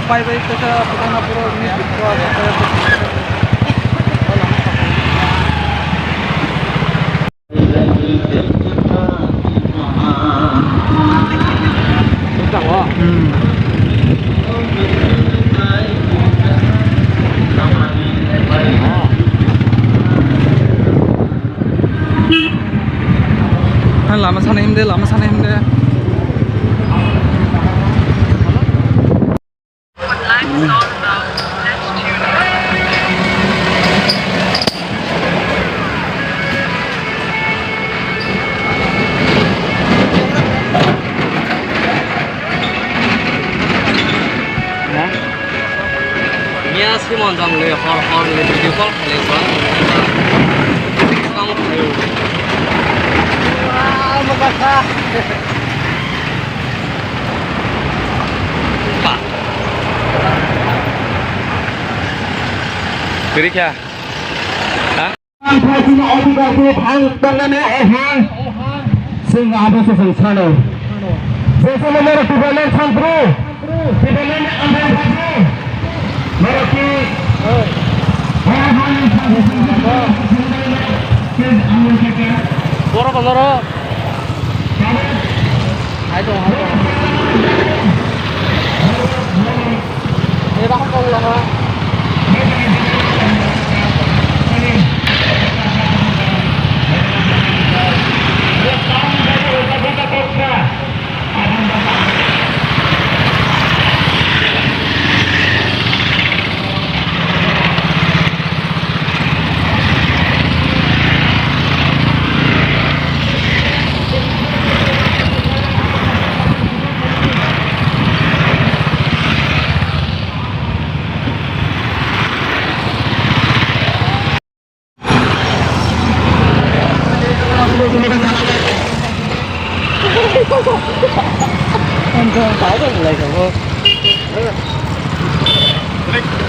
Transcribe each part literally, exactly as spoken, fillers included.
Pai bai kisa putang na puro ni bikwa. Hmm. Lama sana himde, lama sana himde. Miya Simon jang le hor hor le video call khaile jang. Kamu khayo. Wah, makasa. Ba. Kiri kya? Ha? Ang phasino odhikar khe thang tongnani oha. Chwng abo se chwng sano. Jesano norok Tipraland thangphru, Tipraland amphang phaiphru. Norok khe Borok, borok. Hai dong, hai dong. Ni bakal kau ulang ha.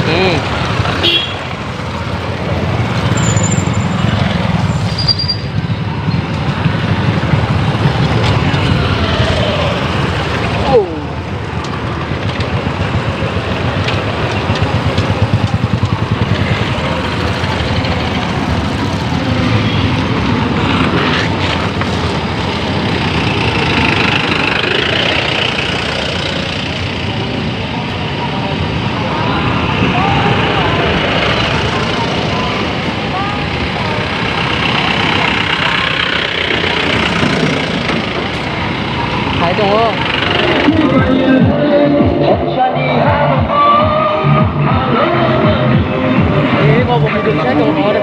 Hmm. Hai tongo. Ini mau bukti dulu, saya tunggu.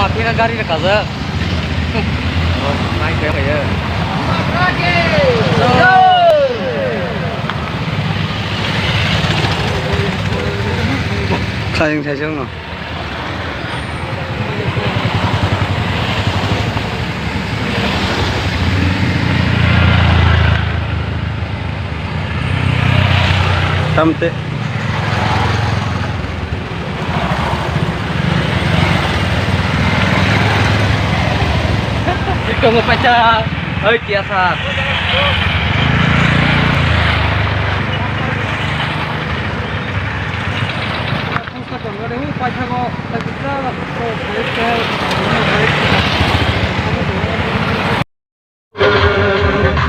Mati ka gari ka kaza. Nai kaya kaya. Sayang sayang no. Tamte. Ikaw mo pa siya. Ay, kiyasa.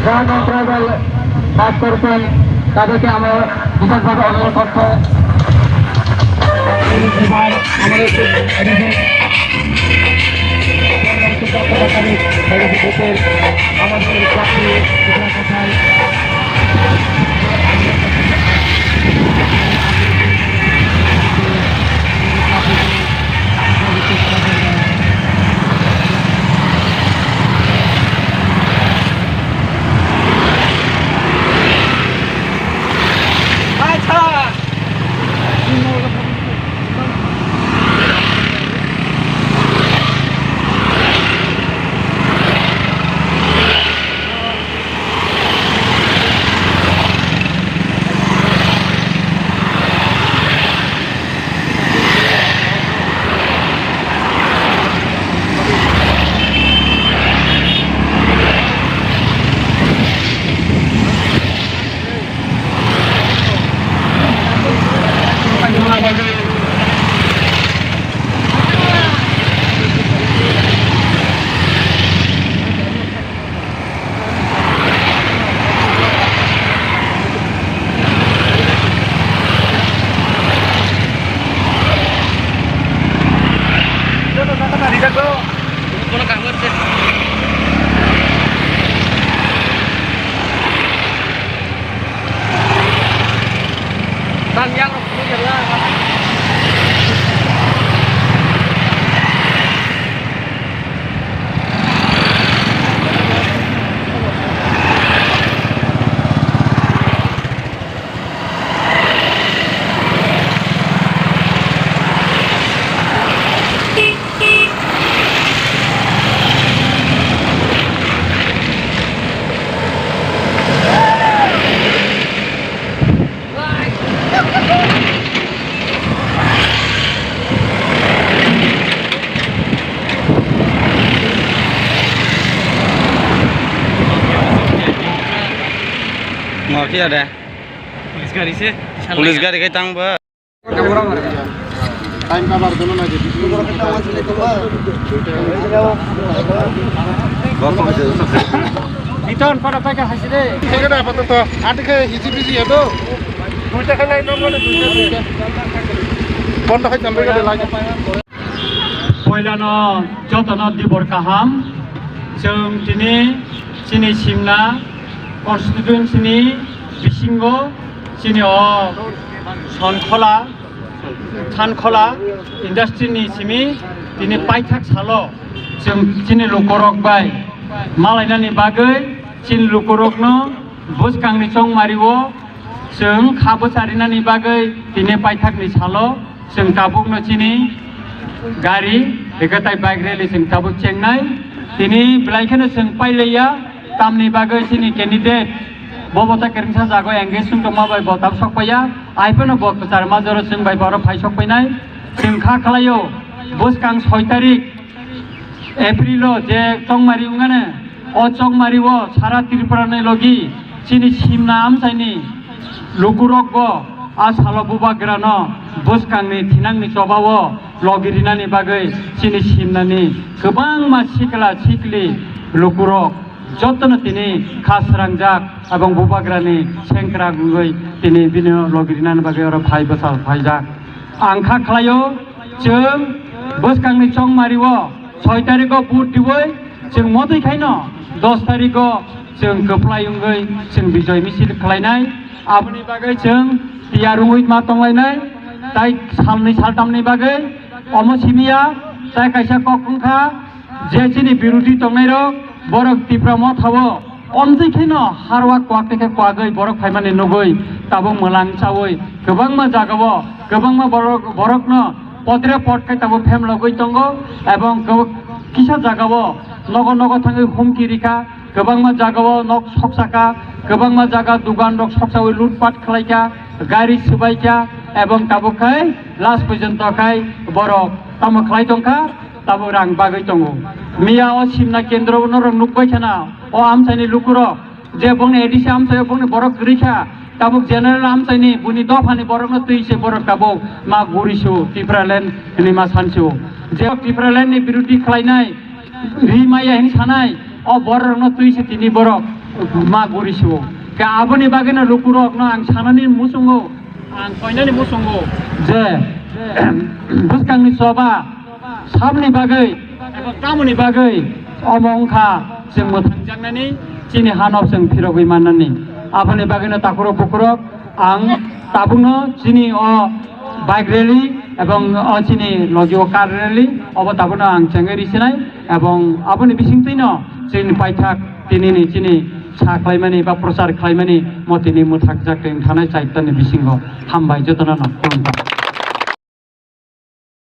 যারা ট্রাইবাল বাস করছেন, তাদেরকে আমরা বিশেষভাবে অনুরোধ করতে। এবার আমাদের আমাদের প্রার্থী Mafiya de. Police gari se. Police gari kai tang ba. Time cover dono na je. Return pada pai ka hasi de. Thik ase apatot. Ante khe hiji biji ya to. Duita khe lai no mane duita duita. Bondo khai chambe ga lai. Poilano jotono dibor kaham. Chwng tini chini Simna constituency ni bisingo chini o Sonkhola, Sankhola industry ni simi tini paithak salo chwng chini lukorok bai malainani bagwi chini lukorokno bwskangni chongmario chwng kha bwcharinani bagwi tini paithakni salo chwng tabukno chini gari Eke tai bike rally chwng tabuk chengnai. Tini belai kheno chwng pailaiya, tamni bagwi chini candidate bobo ta kwrwngsa jago engage wng tongma bai bo tabuk sokpaiya. Ai phano bo kwchar majoro chwng bai borok phai sokpainai. Chwng kha khlaio, bwskang soi tarik April o je chongmari wngmani, o chongmari o sara Tripura ni logi chini simna amchaini lukurok bo a salo bubagrano bwskangni thinangni chobao logi rinani bagwi chini simnani kwbangma sikla sikli lukurok jotono tini kha srangjak ebong bubagrani sengkrak wngwi tini bini logi rinani bagwi oro phai bwsal phaijak. Ang kha khlaio, chwng bwskangni chongmari o soi tarikh o vote diwi chwng motwi khaino dos tarikh o chwng kwplai wngwi chwng bijoy misil khlainai. Aboni bagwi chwng tiyar wngwi ma tonglainai. Tai salnwi saltamni bagwi omo simiya, tai kaisa kok wngkha je chini birodhi tongnairok borok Tipra Motha o omtwi kheno harwa kwak tei khe kwagwi borok phaimani nugwi tabuk mwlang chawi kwbangma jagao kwbangma borok, borokno podre pod khe tabuk phemlogwi tongo, ebong kisa jagao nogo nogo thangwi humki rikha, kwbangma jagao nok soksakha, kwbangma jaga dugan rok soksawi lutpat khlaikha, gari swbaikha, ebong tabuk khai last porjonto khai borok tamo khlai tongkha, tabuk rang bagwi tongo. Miya o simna kendro norok nukbai khana o amchaini lukurok je bongni A D C amchaio bongni borok kwrwi kha, tabuk general amchaini buni dophani borokno twi se borok tabuk ma guri su Tipraland ni ma sansu. Je Tipraland ni birodhi khlainai ri maya hin sanai o borokno twi se tini borok ma guri su. Ke aboni bagwino lukurokno ang sanani muchungo, ang koinani muchungo je bwskangni choba samni bagwi eba tamoni bagwi omo wngkha chwng mwthangjaknani chini hano chwng phirogwi mannani. Aboni bagwino takhurok bukhurok ang tabukno chini o bike rally ebong o chini logi o car rally obo tabukno ang chengwi risinai ebong aboni bisingtwino chini paithak tinini chini sa khlaimani ba prochar khlaimani mo tini mwthakjak tei wngthanai chaitani bisingo. Hambai jotono no khulumkha.